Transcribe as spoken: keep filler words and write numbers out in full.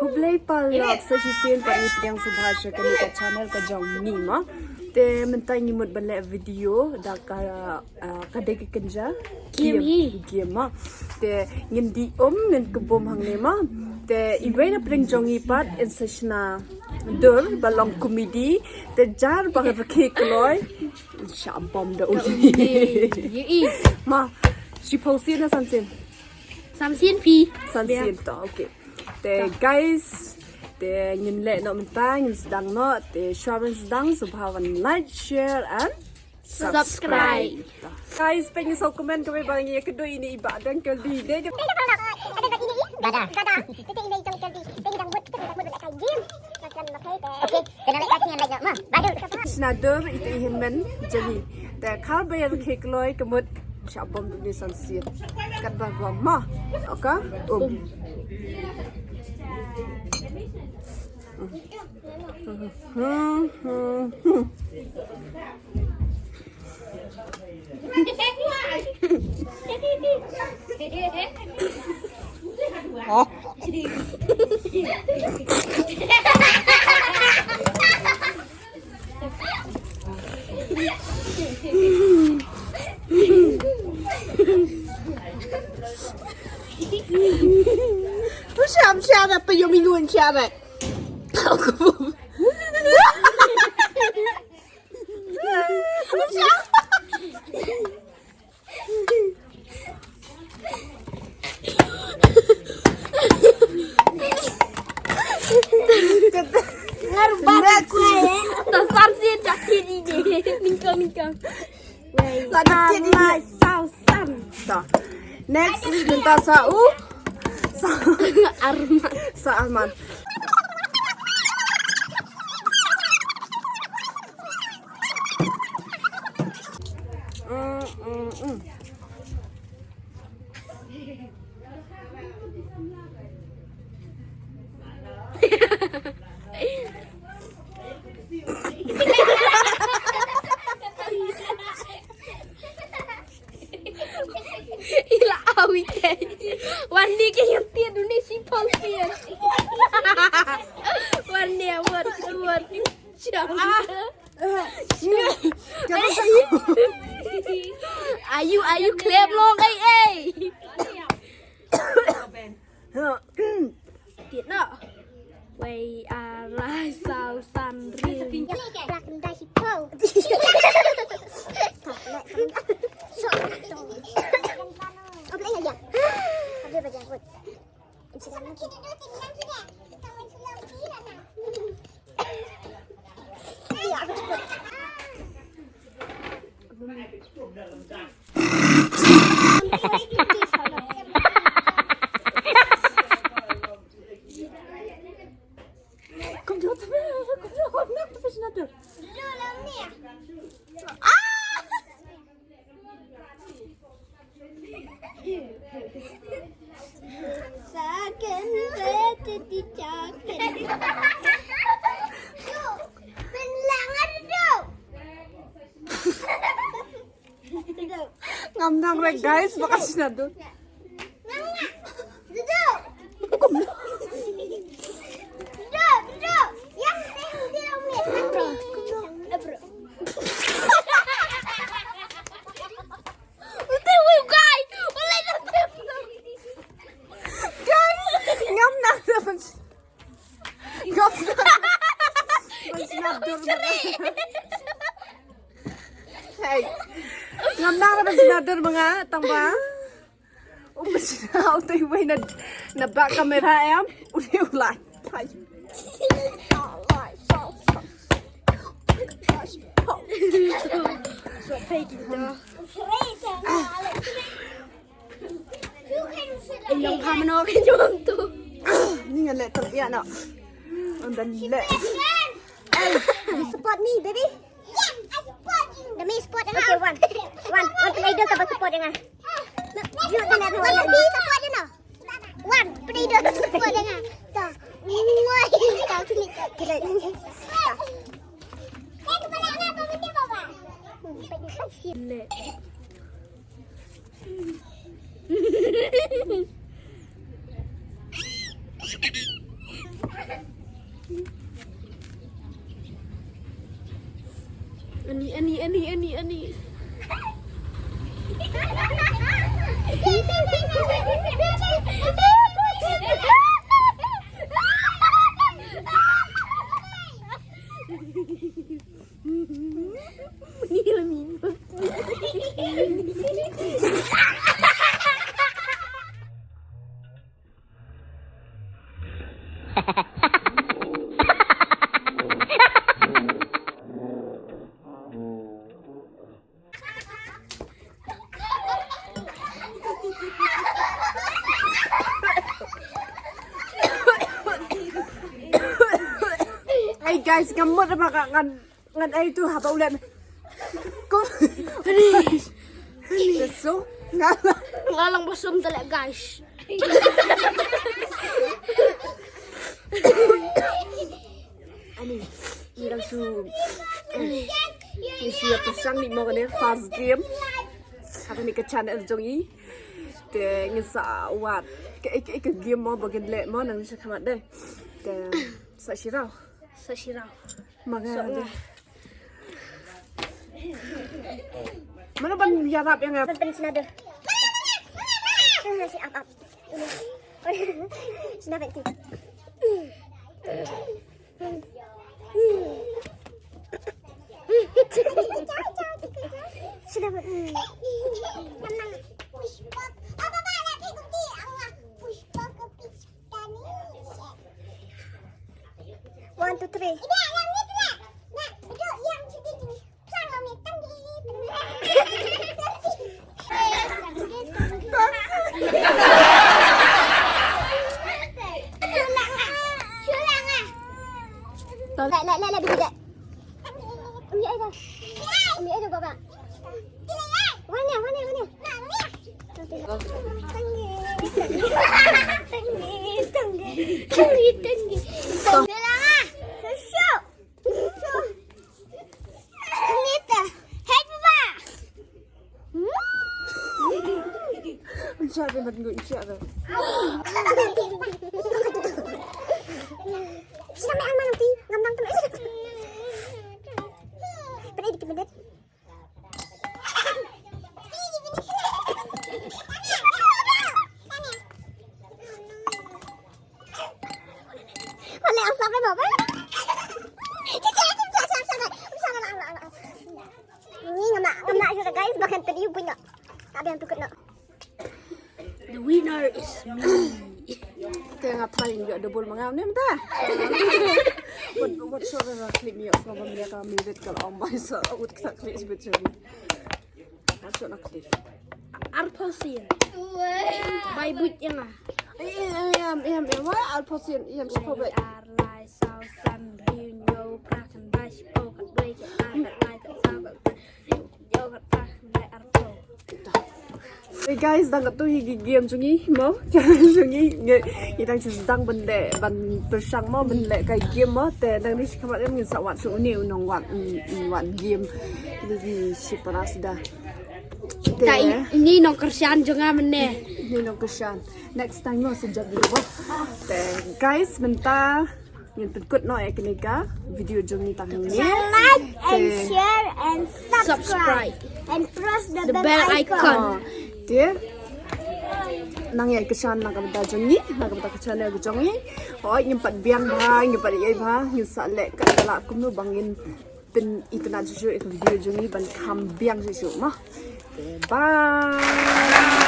Khublei paralok sa shisien pat ngi pdiang sngewbha sha kane ka channel ka jong ngi ma. Te mynta ngi mut ban leh video da ka, ah, ka dei ka kynja game hi. Game ma. Te ngin die um ngin kebum hangne ma. Te iwei na pdeng jong ngi pat in sa shna dur ba long comedy. Te jar ba ka rkhe kloi. Sha bom da uni. Ye i. Ma, shiphew sien na san sien? San sien phi. San sien to, okay. Te guys, te ngin leh noh mynta, ngin sdang noh, te shuwa ban sdang sngewbha ban like, share and subscribe. Guys, peit ngi sa comment kawei ba ngi ïa kdew ine i Bah Dang Kaldi. Dei ka Gada. Gada. Te ine i Dang Kaldi. Te ngi dang mut, te ngi dang mut leh kai game. Makan makai te. Okay. Kena leh kai ngan leh ma. Badu. Shna dur ite i hynmen jong ngi. Te khar ba ïa rkhe kloi ka mut sha bom duni san sien. Katba bom ma. Oka. Um. Hmm, hmm, hmm. Oh. Sham sham apa yang minum sham. Ngar bak. Next. Tasar sien dak kiri ni. Ningkang, ningkang. Wei. Dak kiri ni. Armai, sau, san. Dah. Next, minta sa u. Sa Arman. Sa Arman. Mm, mm, mm. Ila awi te. Wan ni ke yang tiada ni si Paul Pian. Wan ni awat, awat. Ayu, ayu, klep long, ei, ei. Tiet noh. Wei, ar, lai, saw, san, ri. Rak ndai si po. Second, second. Ngam nang re guys, makasih nado. Guys, ngam nang re. Ngam nang re. Hey. Ngam nang re ban sna dur ma nga tang ba. U ba sna u te wei na, na ba kamera em. U te u lai. Hai. Ai, long pha mano ka jong tu. Ni nga leh tang ïa no. Ynda leh. Hey, you support me, baby. Yes, I support you. Let me support you. Okay, one. One. One, play do ka support nga. You do not know. One, me support you now. One, play do ka support nga. Go. Mwah. Go to me. Kira. Leh. Ani, ani, ani, ani, ani. Hey guys, ngam mut ba ka ngan, ngan ai tu haba u leh. Ko. Ani. Ani. So, ngalang. Ngalang ba sum te leh, guys. Ani, ngi dang shu, eh, ngi shu ïa pyrshang nih mo kane first game. Ha kane ka channel jong ngi. Te ngin sa wad kaei kaei ka game mo ba ngin leh mo nangne shakhmat de. Te sa shiraw. Sa shiraw. Manga. Sa de. Mano ban ïarap ïa nga? Ban pynshna de. Shna ap ap. Shna ap ap. Shna ap ap. One, two, three. Leh, leh, leh, leh, biji leh. Umi ai dah. Umi ai dah, baba. Wan ya, wan ya, wan ya. Tanggi, tanggi, tanggi, tanggi, tanggi. Susu. Susu. Nita. Hey, baba. Insya Allah, ban ngut, insya Allah. Sila mai ang manang ti, ngam nang tu. Pernah dikit minit. Wala, ang sabi mo ba? Ni ngam na, ngam na shuh guys, ba kan pynïoh buin na. Tabi ang tukut na. The winner is me. Te nga try ïoh double ma nga ne mynta. Wat, wat shuh ka clip ïoh sngewbha ïa ka minit ka la ong bai sa, wat ka clip bit shuh. Wat shuh na clip. Arphew sien. Bai buit ïa nga. Em, em, em, em, wai arphew sien, em, shiphew beit. Ar lai saw san hynñiew phra khyndai shiphew khatwei khatar khatar lai khatar saw khatar hynñiew khatar khatar arphew. Hey guys, dang katto hi ki game jong ngi mo. Jong ngi ngi, ngi dang shu sdang ban leh ban pyrshang mo, ban leh kai game mo. Te dang ni shi khmat em ngin sa wad shu uni u nong wad, mm, mm, wad game. Ni ki shi para sda. Te ta i-, ini nong kyrshan jong nga mynne. Ini nong kyrshan. Next time mo sa jap video mo. Te guys, mynta ngin pynkut noh ïa kane ka video jong ngi tang hangne. So like and share and subscribe. Subscribe. And press the bell icon. Oh, te nang ïa kyrshan na ka bynta jong ngi, na ka bynta ka channel ka jong ngi. Hooid ngim pat biang bha, ngim pat ïai bha, ngin sa leh katba lah kumno ba ngin pynitynnad shuh shuh ïa ka video jong ngi ban kham biang shuh shuh mo. Te bye.